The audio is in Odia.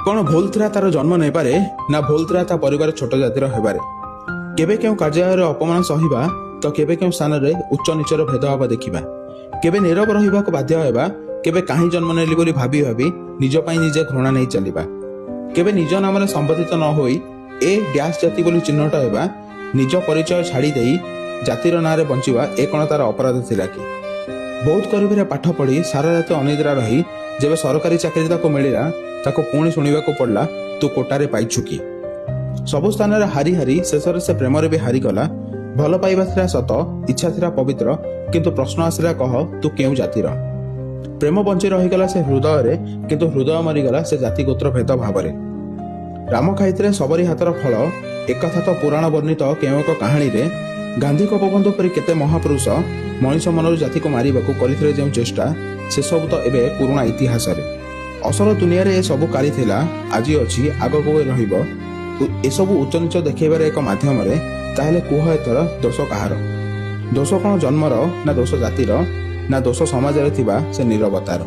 କ'ଣ ଭୁଲ ଥିଲା ତାର ଜନ୍ମ ନେବାରେ, ନା ଭୁଲ ଥିଲା ତା ପରିବାର ଛୋଟ ଜାତିର ହେବାରେ? କେବେ କେଉଁ କାର୍ଯ୍ୟାଳୟରେ ଅପମାନ ସହିବା ତ କେବେ କେଉଁ ସ୍ଥାନରେ ଉଚ୍ଚ ନୀଚର ଭେଦଭାବ ଦେଖିବା, କେବେ ନୀରବ ରହିବାକୁ ବାଧ୍ୟ ହେବା, କେବେ କାହିଁ ଜନ୍ମ ନେଲି ବୋଲି ଭାବି ଭାବି ନିଜ ପାଇଁ ନିଜେ ଘୃଣା ନେଇ ଚାଲିବା, କେବେ ନିଜ ନାମରେ ସମ୍ବୋଧିତ ନ ହୋଇ ଏ ଡ୍ୟାସ୍ ଜାତି ବୋଲି ଚିହ୍ନଟ ହେବା, ନିଜ ପରିଚୟ ଛାଡ଼ି ଦେଇ ଜାତିର ନାଁରେ ବଞ୍ଚିବା, ଏ କ'ଣ ତାର ଅପରାଧ ଥିଲା କି? ବହୁତ ଗରିବରେ ପାଠ ପଢ଼ି ସାରା ରାତି ଅନିଦ୍ରା ରହି ଯେବେ ସରକାରୀ ଚାକିରି ତାକୁ ମିଳିଲା, ତାକୁ ପୁଣି ଶୁଣିବାକୁ ପଡ଼ିଲା, "ତୁ କୋଟାରେ ପାଇଛୁ କି?" ସବୁ ସ୍ଥାନରେ ହାରି ହାରି ଶେଷରେ ସେ ପ୍ରେମରେ ବି ହାରିଗଲା। ଭଲ ପାଇବା ଥିଲା ସତ, ଇଚ୍ଛା ଥିଲା ପବିତ୍ର, କିନ୍ତୁ ପ୍ରଶ୍ନ ଆସିଲା, "କହ, ତୁ କେଉଁ ଜାତିର?" ପ୍ରେମ ବଞ୍ଚି ରହିଗଲା ସେ ହୃଦୟରେ, କିନ୍ତୁ ହୃଦୟ ମରିଗଲା ସେ ଜାତି ଗୋତ୍ର ଭେଦ ଭାବରେ। ରାମ ଖାଇଥିଲେ ଶବରୀ ହାତର ଫଳ, ଏକଥା ତ ପୁରାଣ ବର୍ଣ୍ଣିତ କେଉଁ ଏକ କାହାଣୀରେ। ଗାନ୍ଧୀ, ଗୋପବନ୍ଧୁ ପରି କେତେ ମହାପୁରୁଷ ମଣିଷ ମନରୁ ଜାତିକୁ ମାରିବାକୁ କରିଥିଲେ ଯେଉଁ ଚେଷ୍ଟା, ସେସବୁ ତ ଏବେ ପୁରୁଣା ଇତିହାସରେ। ଅସଲ ଦୁନିଆରେ ଏ ସବୁ କାଲି ଥିଲା, ଆଜି ଅଛି, ଆଗକୁ ବି ରହିବ। ଏସବୁ ଉଚ୍ଚ ନୀଚ ଦେଖେଇବାର ଏକ ମାଧ୍ୟମରେ। ତାହେଲେ କୁହ, ଏଥର ଦୋଷ କାହାର? ଦୋଷ କ'ଣ ଜନ୍ମର, ନା ଦୋଷ ଜାତିର, ନା ଦୋଷ ସମାଜରେ ଥିବା ସେ ନିରବତାର?